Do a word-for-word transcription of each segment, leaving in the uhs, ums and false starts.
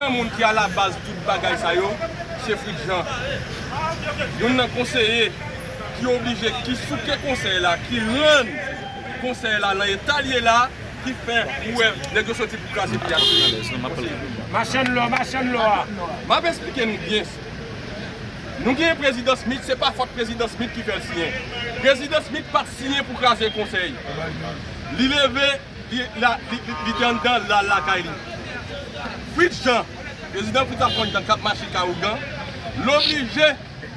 Moun ki alabaz tout bagay sa yo, se Fritz Jean. Youn nan konseye ki oblije, ki souke konsèy la, ki rann konsèy la nan eta l ye la, ki fè ou wè nèg yo soti pou kraze peyi a. Machann lò, machann lò a. M ap esplike nou byen. Nou genyen prezidan Smith, se pa fòt prezidan Smith ki fè l siyen. Prezidan Smith pa t siyen pou kraze konsèy. Li leve, li, la, li, li, li te anndan, l al lakay li. Fritz Jean, prezidan Fritz ap konn jan k ap mache ka ougan, l oblije,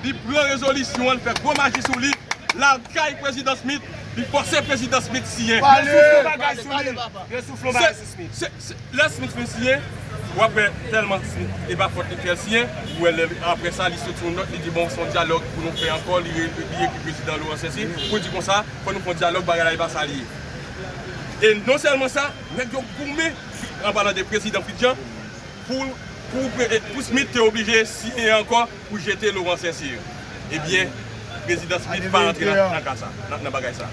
li pran rezolisyon an, l fè gwo maji sou li, l al kay prezidan Smith, li fòse prezidan Smith siyen. Yo soufle yon bagay sou li. Yo soufle yon bagay sou Smith. Se, se, lè Smith fin siyen, w ap wè tèlman Smith, e pa fòt li fè l siyen, ou wè lè, apre sa, li soti yon nòt, li di, bon, se yon dyalòg pou nou fè ankò, li, li ekri prezidan Laurent Saint-Cyr, pou l di konsa, fò nou fè yon dyalòg, bagay la, e pa sa li ye. E non sèlman sa, nèg yo goumen, an palan de prezidan Fritz Jean, pou, pou, pou Smith te oblije siyen ankò pou jete Laurent Saint-Cyr. Ebyen, prezidan Smith pa antre nan, nan ka sa, nan, nan bagay sa.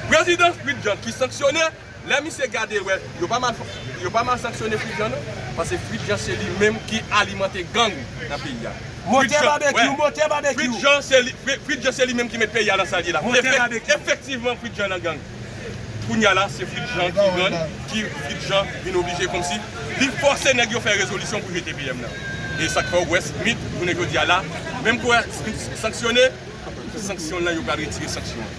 Prezidan Fritz Jean ki sanksyone, lè misye gade wè, yo pa mal, yo pa mal sanksyone Fritz Jean non, paske Fritz Jean se li menm ki alimante gang nan peyi a. Motè babekyou, motè babekyou. Fritz Jean se li, Fri- Fritz Jean se li menm ki met peyi a nan sa l ye la. Motè babekyou. Efektivman, Fritz Jean nan gang. Kounye a la, se Fritz Jean ki rann, ki Fritz Jean vin oblije kòmsi li fòse nèg yo fè rezolisyon pou jete P M nan. E sa k fè w wè Smith, jounen jodi a la, menm kou Smith sanksyone, sanksyon nan, yo pral retire sanksyon an.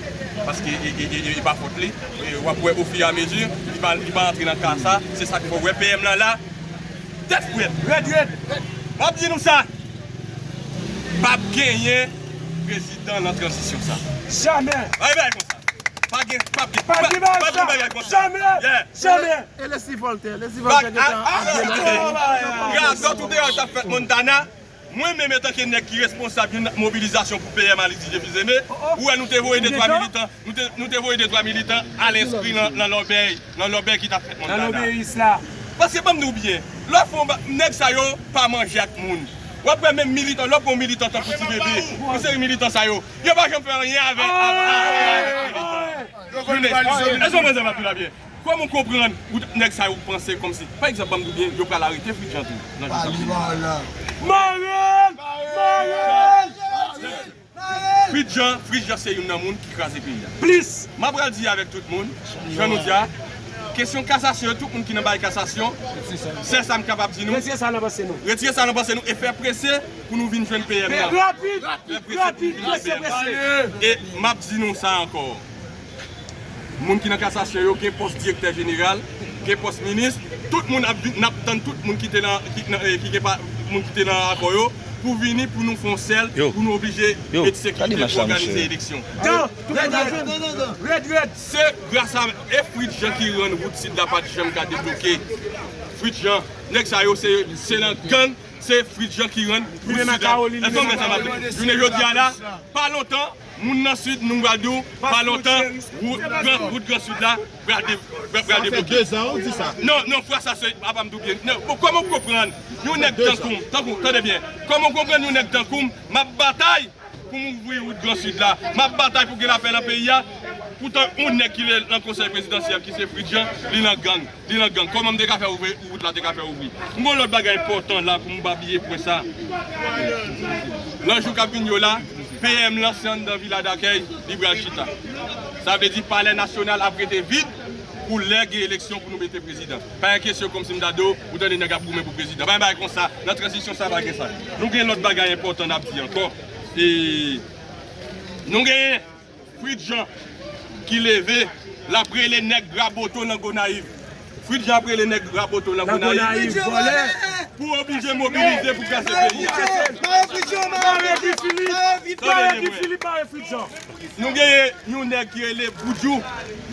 Paske e, e, e, e, e pa fòt li. E w ap wè ofiamezi, li pa, li pa antre nan ka sa. Se sa k fè w wè P M nan la, tèt frèt. Rèd, rèd. M ap di nou sa. P ap genyen prezidan nan tranzisyon sa. Jamè. Bagay konsa. Pa gen, p ap gen, p ap gen bagay konsa. Jamè. Yeah. Jamè. E Leslie Voltaire, Leslie Voltaire gentan ap gen nan radòt ou te wè k t ap fèt Montana. Mwen menm, antanke nèg ki responsab yon mobilizasyon pou P M a, Alix Didier Fils-Aimé, ou wè nou te voye de twa militan, nou te, nou te voye de twa militan al enskri nan, nan lòbèy, nan lòbèy ki t ap fèt Montana. Nan lòbèyis la. Paske ban m di w byen, lè w fè yon ba- nèg sa yo pa manje ak moun. W ap wè menm militan, lè w pran yon militan tankou Ti Bebe, yon seri militan sa yo, yo pa janm fè anyen avè, avè, avè, avè militan. Èske w konprann sa m ap di w la byen? Kòman w konprann ou nèg sa yo panse kòmsi, pa egzanp, ban m di w byen, yo pral arete Fritz Jean tou nan jou sa. Mare l! Mare l! Fritz Jean, Fritz Jean se youn nan moun ki kraze peyi a. Plis! M ap pral di avèk tout moun, jan nou di a, kesyon kasasyon yo, tout moun ki nan bagay kasasyon, sèl sa m kapab di nou, retire sa nan panse nou. Retire sa nan panse nou e fè prese pou nou vin jwenn P M nan. Rapid! Fè prese pou nou vin jwenn P M nan. E m ap di nou sa ankò. Moun ki nan kasasyon yo gen pòs direktè jeneral, gen pòs minis. Tout moun ap vin, n ap tann tout moun ki te nan, ki, nan, eh, ki gen pa, moun ki te nan akò yo, pou vini, pou nou fè yon sèl, pou nou oblije met sekirite pou òganize eleksyon. Rèd, rèd, rèd, rèd. Se gras a, e Fritz Jean ki rann wout sid la pa t janm ka debloke. Fritz Jean, nèg sa yo se, se nan gang, se Fritz Jean ki rann wout sid la. Èske w konprann sa m ap di? Jounen jodi a la, pa lontan, moun nan sid, nou pral di w, pa lontan, wout gran, wout gran sid la pral de-, pral, pral debloke. Sa fè dezan ou di sa. Non, non, frè, sa se, apa m di w byen. Non, bon, kòman w konprann yon nèg tankou m, tankou, tande byen, kòman w konprann yon nèg tankou m, m ap batay pou m ouvri wout gran sid la, m ap batay pou gen lapè nan peyi a, poutan yon nèg ki le nan konsèy prezidansyèl ki se Fritz Jean, li nan gang. Li nan gang. Kòman m te ka fè ouvri wout la te ka fè ouvri? M gon lòt bagay enpòtan la pou m pa bliye pwen sa. Nan jou k ap vin yo la, P M lan se anndan vila dakèy li pral chita. Sa vle di palè nasyonal ap rete vid pou lè gen eleksyon pou nou mete prezidan. Pa gen kesyon kòmsi m ta di w, ou tande nèg ap goumen pou prezidan. Pa gen bagay konsa. Nan tranzisyon sa pa gen sa. Nou gen lòt bagay enpòtan n ap di ankò. E nou genyen Fritz Jean ki leve, l ap rele nèg Raboto nan Gonayiv. Fritz Jean ap rele nèg Raboto nan Gonayiv. Pou oblije mobilize pou kraze peyi a. Mare Fritz Jean, mare Guy Philippe, mare Guy Philippe, mare Fritz Jean. Nou genyen yon nèg ki rele Boudjou,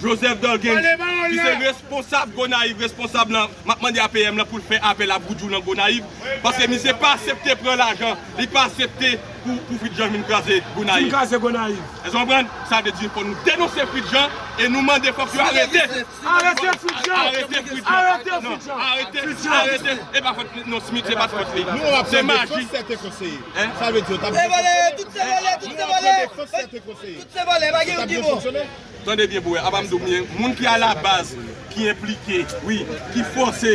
Joseph Dolgens, ki se responsab Gonayiv, responsab lan. M ap mande a P M lan pou l fè apèl a Boudjou nan Gonayiv, paske misye pa aksepte pran lajan, li pa aksepte pou, pou Fritz Jean vin kraze Gonayiv. Vin kraze Gonayiv. Èske w konprann? Sa vle di fò nou denonse Fritz Jean e nou mande fòk yo arete. Arete Fritz Jean! Arete Fritz Jean! Arete Fritz Jean! Arete, arete. E pa fòt non, Smith, se pa fòt li. Nou ap fè defans sèten konseye. Sa vle di yo t ap... Se vòlè, tout se vòlè, tout se vòlè. Tout se vòlè, pa gen youn ki bon. Tande byen pou wè, apa m di w byen, moun ki alabaz, ki enplike, wi, ki fòse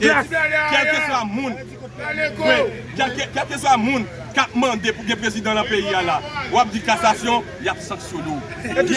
E kèlkeswa moun, wi, kèlke- kèlkeswa moun k ap mande pou gen prezidan nan peyi a la, w ap di kasasyon, y ap sanksyone w.